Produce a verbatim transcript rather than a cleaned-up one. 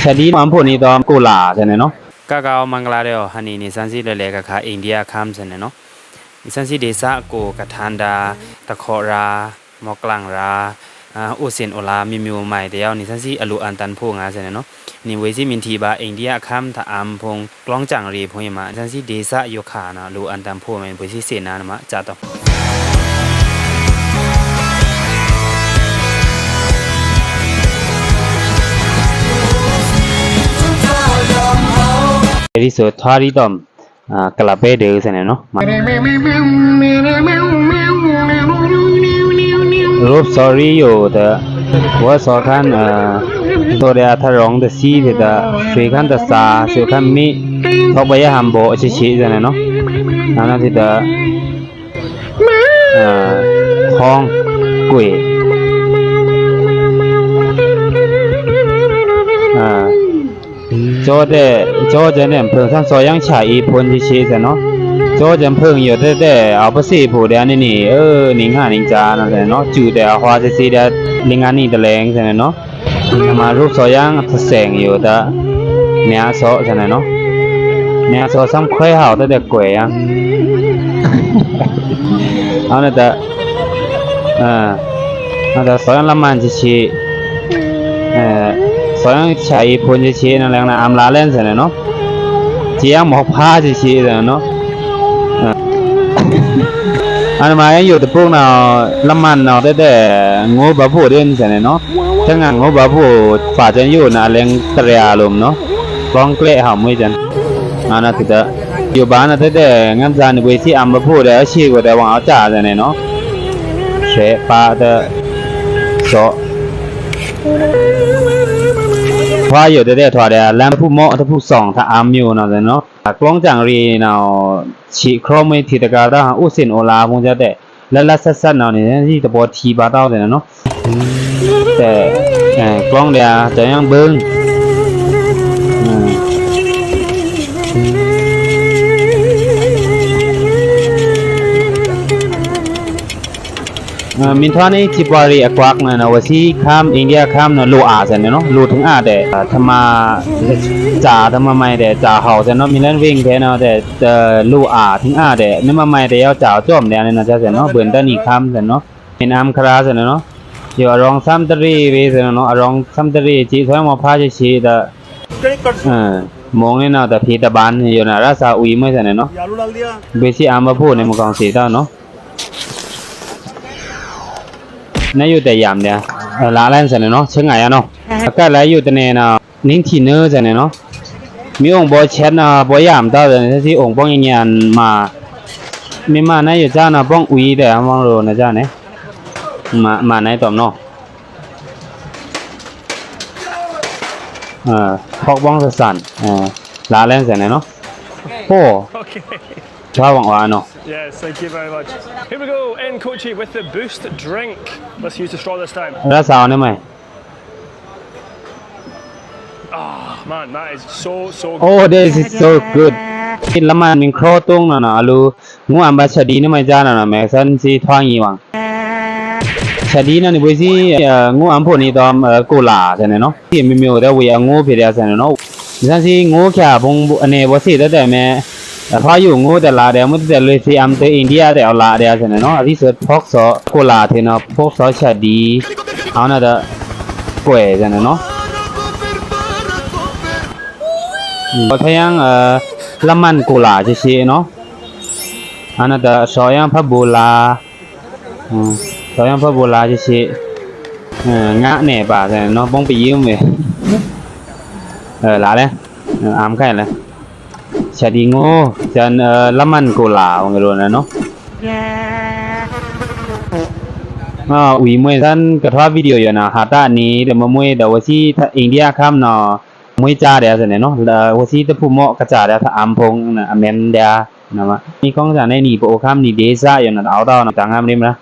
ဆႅဒီအမ်ဖိုန့ၣ်ဒီး ကိုလာဆဲန့ၣ်နီၤ. ကကအို မင်္ဂလာဒဲး ဟန်နီ နေဆန်းစုကြည်လဲလဲကခါ အိန္ဒိယအခမ်းဆဲန့ၣ်နီၤ. နေဆန်းစုကြည်ဒေသကို ကထန်ဒါ တခေါ်ရာ မော်ကလင်ရာ အိုးစင်အိုလာ မျိုးမျိုးမိုင်တယောက် နေဆန်းစုကြည်အလိုအပ်တန်ဖိုငါဆဲန့ၣ်နီၤ. နေဝေးစံမင်ထီပါ အိန္ဒိယအခမ်း တအမ်ဖုံ ကလောင်းကြံရည်ဖုံယမ နေဆန်းစုကြည်ဒေသယိုခါနီၤ လိုအပ်တန်ဖိုမ ဝေးစံစေနာနမ ကြားတော့ ရီးဆိုထွားရီးတော့ ကလပ်ပဲဒိုးဆဲန့ၣ်နီၤ. ရူပ်စော်ရီးယိုတ ဝဲစော်ခန်း ဒိုးဒဲအထရောင်တစံးတ ဆွေခန်းတစာ ဆွေခန်းမီး ထောက်ပယဟံဘောအချစ်ချစ်ဆဲန့ၣ်နီၤ. နာနာတ ခေါင်းကွေ ကျော်တဲ့ ကျော်ကျန်တဲ့ ဖုံဆန်းစော်ရမ်းချာအီးဖုံချစ်ချစ်ဆဲနီၤ. ကျော်ကျန်ဖုံယိုတဲတဲ့ အပစေဖို့တဲ့ အနေနဲ့ အဲ နေငါနေကြာနော် ဆဲနော် ကျူတဲ့ အဟွာစစ်စစ်တဲ့ လင်္ကာနီတလဲင်ဆဲနော်. နမရူပ်စော်ရမ်းသစဲင်ယိုတ မြတ်စော်ဆဲနော် မြတ်စော်ဆမ်းခွဲဟောက်တဲ့ ကွယ်ရမ်း အော်နတ အဲ နတ စော်ရမ်းလမ်းမန်ချစ်ချစ် အဲ စော်ရမ်းချာအီးဖုံချစ်ချစ် နလဲင်န အမ်လာလဲင်ဆဲနော်. ကျိုင်းမော်ဖါချစ်ချစ်ဆဲနော်. အနမရမ်းယိုတပုကနော် လမ်းမန်နော်တဲ့တဲ့ ငိုးဘိုးဘိုးဒင်းဆဲနော်. တငါငိုးဘိုးဘိုး ဖာကျန်ယိုန အလဲင်တရံးအလုံးနော် ကောင်းကျဲဟောက်မွေးကျန် အနတ ယိုဘိုးနတဲ့တဲ့ ငမ်းဇာနဝေးစံအမ်ဘိုးဘိုးတဲ့ အရှိကိုတဲ့ ဝံအောင်ကြာဆဲနော်. ဆဲပါတဲ့ စော် ထွားယိုတဲတဲ့ထွားတဲ့ လမ်းဖုမော့တဖုဆောင် တအမ်ယိုနော်ဆဲနော်. ကလောင်းကြံရည်နော် ချီခရောမွေးထီတကားတ အိုးစင်အိုလာဖုံကြတဲ့ လတ်လတ်ဆတ်ဆတ်နော် နေဆန်းစုကြည်တပေါ်ထီပါတော့ဆဲနော်. တဲ့ အဲ ကလောင်းတဲ့ ကျိုင်းဘိုင်း အဲ မင်းထွန်းနေ ချီပွားရီအကွက်နော် ဝစီခမ်း အိန္ဒိယခမ်းနော် လိုအပ်ဆဲနော် လိုအပ်ထင်အပ်တဲ့ ထမ ကြာထမမိုင်တဲ့ ကြာဟောက်ဆဲနော် မီးလမ်းဝင်းထဲနော်တဲ့ လိုအပ်ထင်အပ်တဲ့ နမမိုင်တဲ့ ရောက်ကြာကြောမ်တဲ့ အနေနော် ဆဲနော် ဘွင်တန်းနီခမ်းဆဲနော် မင်းအမ်ခရာဆဲနော် ယိုအရောင်ဆမ်းတရေဝေးဆဲနော် အရောင်ဆမ်းတရေ ချီဆွဲမော်ဖါချစ်ချစ်တဲ့ အဲ မုံနေနော် တဖီတပန်း ယိုန ရသဝီမွေးဆဲနော် ဘွေးစံအမ်ဘိုးဘိုးနေ မကောင်စီတော့နော် နယူတဲ့ယမ်တဲ့ လာလန်းဆဲနော် ချင်းငါရနော် အကလည်းယူတဲ့နေနော် နင်းထီနွေးဆဲနော် မီးအိမ်ဘော်ချက်နော် ဘော်ယမ်တော့ဆဲ စံအိမ်ဘော်ညံ့ညံ့မ မင်းမနယူကြာနော် ဘောင်ဝီတဲ့ အမောင်တို့နော်ကြာနေ မ မနိုင်တော့နော် အဲ ဖောက်ပေါင်းဆက်ဆံ အဲ လာလန်းဆဲနော် ဟိုး ထွားဝံအောင်နော် Yes, thank you very much. Here we go in Kochi with the Boost drink. Let's use the straw this time. ရသအောင်နေမ Ah, man, that is so, so good. Oh, this is so good. လမ်းမန်မင်းခရောတုံးနော်နော် အလို ငိုးအမ်ဘတ်ဆဒီနမကြာနော်နော် မဲဆန်းစုထွားညီဝံ ဆဒီနော် နေဝေးစံ အဲ ငိုးအမ်ဖိုန့ၣ်ဒီး အဲ ကိုလာဆဲနော် စံမျိုးမျိုးတဲ့ ဝေးအငိုးဖေးတဲ့ဆဲနော် ဆန်းစုငိုးချာဘုံ အနေဝစီတဲ့တဲ့မဲ အဖာယူငိုးတဲ့လာတဲ့ မွေးတဲ့လွေးစံအမ်တဲ့ အိန္ဒိယတဲ့ အလာတဲ့ဆဲနော် အသီးသွဲဖောက်စော် ကိုလာထီနော် ဖောက်စော်ဆဒီ အောင်နော်တဲ့ ကွယ်ဆဲနော် ဘော်ဖယံ အဲ လမ်းမန်ကိုလာချစ်ချစ်နော် အနတ စော်ရမ်းဖက်ဘူလာ စော်ရမ်းဖက်ဘူလာချစ်ချစ် အဲ ငါးနယ်ပါဆဲနော် ဘုံပယိုးမဲ အဲ လာလဲ အဲ အမ်ခိုင်လဲ ဆဒီငိုး ဆန် အဲ လမ်းမန်ကိုလာ ဝံငရိုးနော် အဲ ဝီမွေးဆန်ကထွားဗီဒီယိုယိုနော် ဟတာနီ ဒီးမမွေးဒီးဝစီ အိန္ဒိယခမ်းနော် မွေးကြာတဲ့ဆဲနော် ဝစီတဖုမော့ကကြာတဲ့ တအမ်ဖုံ အမန်တဲ့ နော် မီးကောင်းကြာနေနီ ပအိုခမ်းနီ ဒေသယိုနော် တအောက်တော့နော် တငမ်းရင်းမလား